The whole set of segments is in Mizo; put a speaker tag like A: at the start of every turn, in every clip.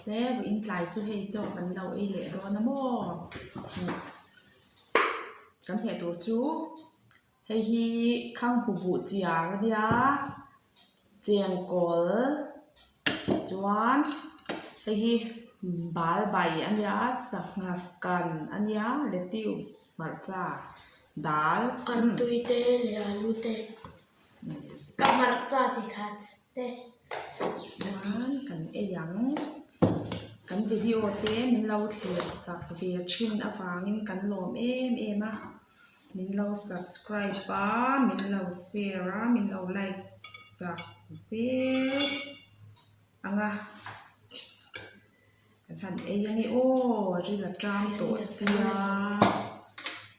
A: Hle vawiin tlai chu hei chaw kan lo ei leh dawn a maw kan hmeh tur chu hei hi khanghu buh chiar a nia chengkawl chuan hei hi bal bai a nia sangha kan a nia lettuce hmarcha dal.
B: Artui te leh alu te ka hmarcha chi khat te.
A: Chuan kan ei ang kan video te min lo thlir sak ve thin avangin kan lawm em em a min lo subscribe a min lo share a min lo like sak zel ang a. Kan han ei a ni aw ril a ṭam tawh sia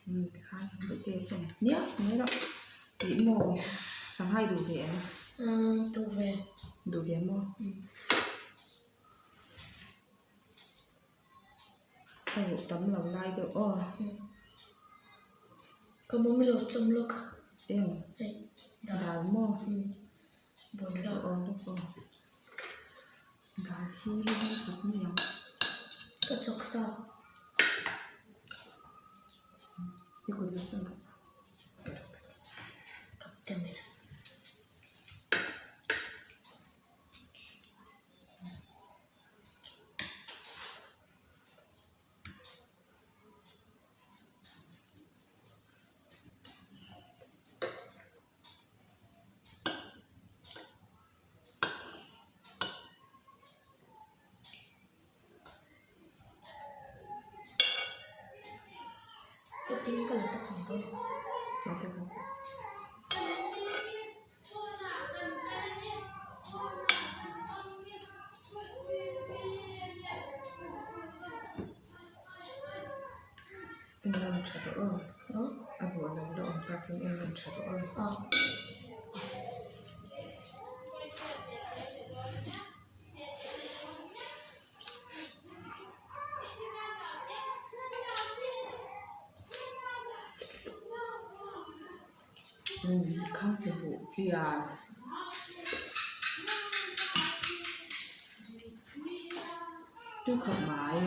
A: umm tikhan bawihte chuan hmiah mai rawh tih maw sangha i duh ve em?
B: Umm duh ve.
A: Duh ve maw? A ruh tam lo lai deuh aw.
B: Ka mawm lo chawm lawk.
A: Eng?
B: Hei
A: dal maw?
B: Buaithlak.
A: Aw lawk aw. Dal hi hei hi chawk mai ang.
B: Ka chawk sa.
A: I kut la sawn.
B: Kap te mai. Tin ka la tak mai dawn.
A: En lam tha rawh aw a bawh lo la awm tak in en lam tha rawh aw. Umm khang te buh chian. Tu khawp mai.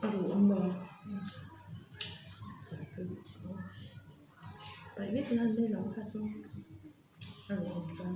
A: A ruh awm lo. Paih vek ila an mai lo kha chu a ruh awm chuan.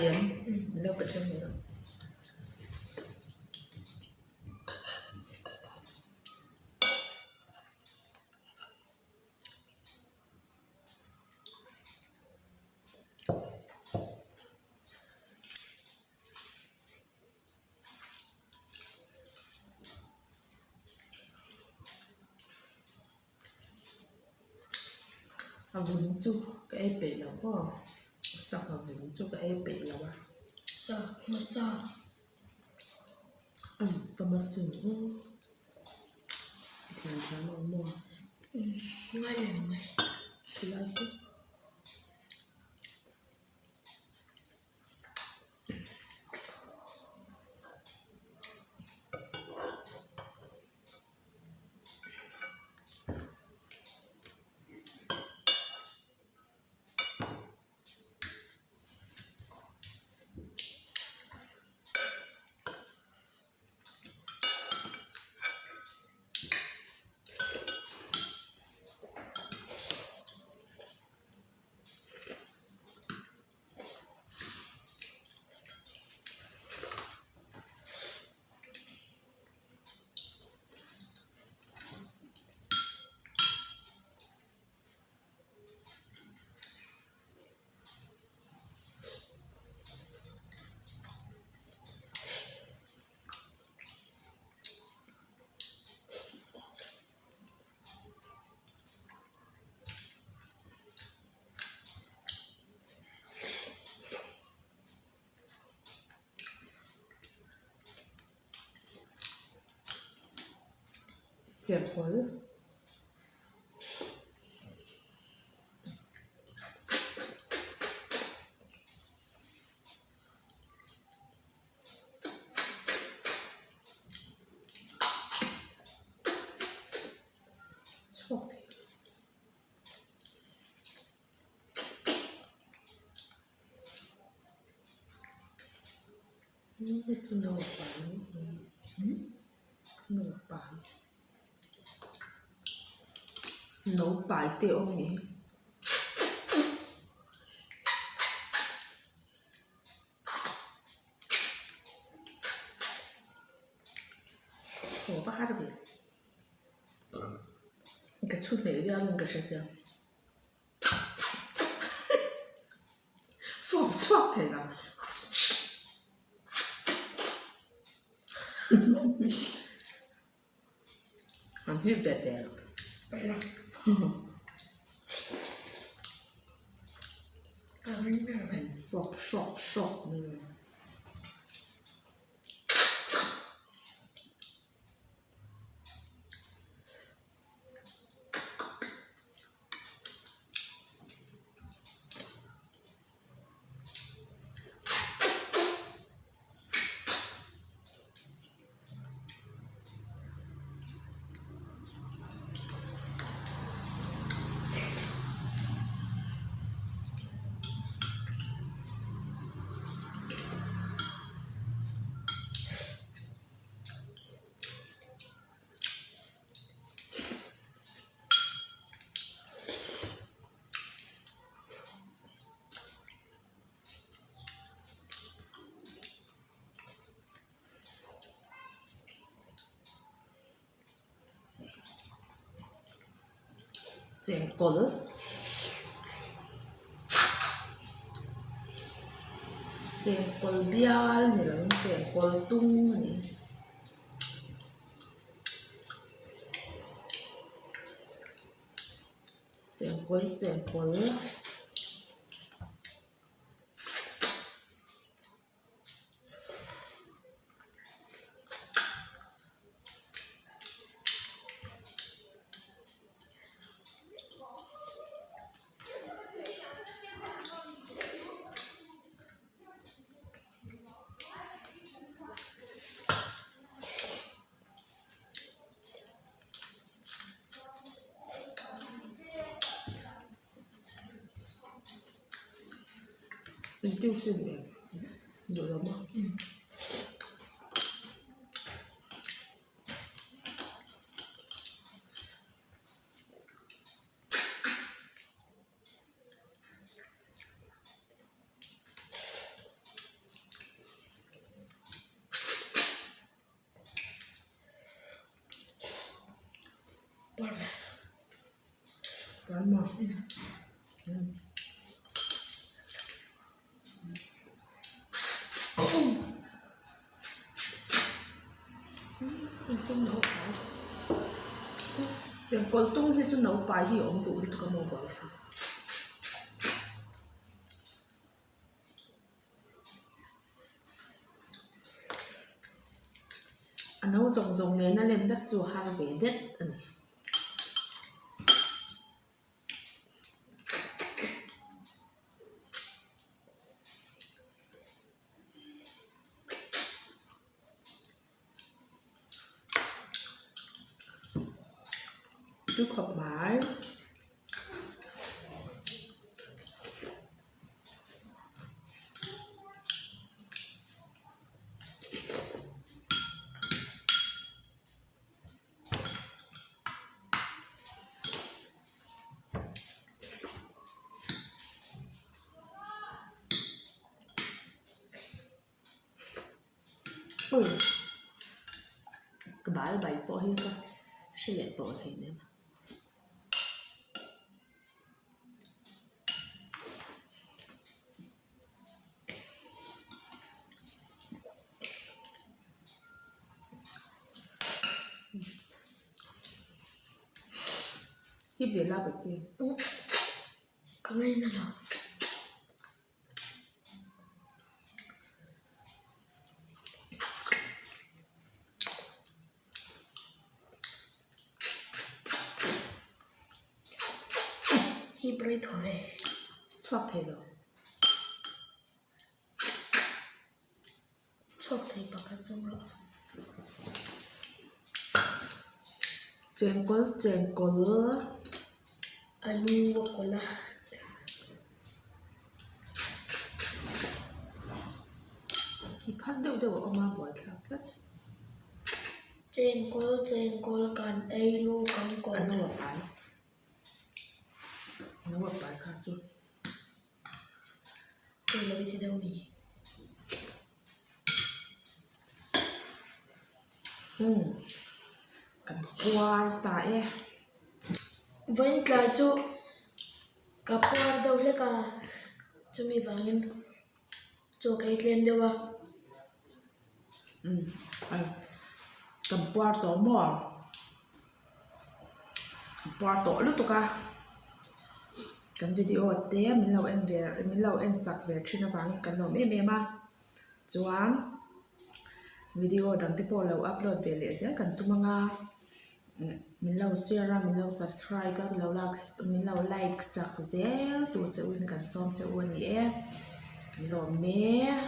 A: Lian lo pa then lo. A vun chu ka ei peih lo aw sangha vun chu ka ei peih lo a.
B: Sa hmasa.
A: A tam a sin aw thiam thiam ang maw.
B: Ngai leh mai.
A: Khilai chu. Cherhpawlh. Chhuak thei lo. Hei chu naupai naupai naupai te awm ni hi. har ve. Ka chhu hneh viau in ka hre sia. Fawp chhuak thei lo. An hip ve teh. Fawp hrawk hrawk mai a. Chengkawl chengkawl bial ni lovin chengkawl tung a ni. Chengkawl chengkawl. Intiusin em duh lo maw? Parma. Chengkawl tung hi chu naupai hi a awm duh lutuk a maw buaithlak. A no zawng zawng nena lem vek chu a har ve det a ni. Tui khawp mai. Ui ka bal bai pawh hi ka hre leh tawh hleinem. Hi ve la bati.
B: Ka ngaina lo. Hi rei thaw ve.
A: Chhuak thei lo.
B: Chhuak thei pakhat zawng rawh.
A: Chengkawl chengkawl.
B: Alu a kawlh a.
A: Hi phar deuh deuh a awm a buaithlak tlat.
B: Chengkawl chengkawl kan ei lu kan kawlh.
A: A no a pai. A no a pai kha chu.
B: Pawi lo i ti deuh mi.
A: Umm. Kan puar ta e.
B: Vawiin tlai chu ka puar deuh hlek a, chumi vangin chaw ka ei tlem deuh a.
A: Umm ai kan puar tawh maw? Kan puar tawh lutuk a, kan video te min lo en ve min lo en sak ve thin avangin kan lawm em em a. Chuan video dang te pawh lo upload ve leh zel kan tum ang a min lo share a min lo subscribe a min lo like min lo like sak zel tur che u in kan sawm che u a ni e kan lawm mek.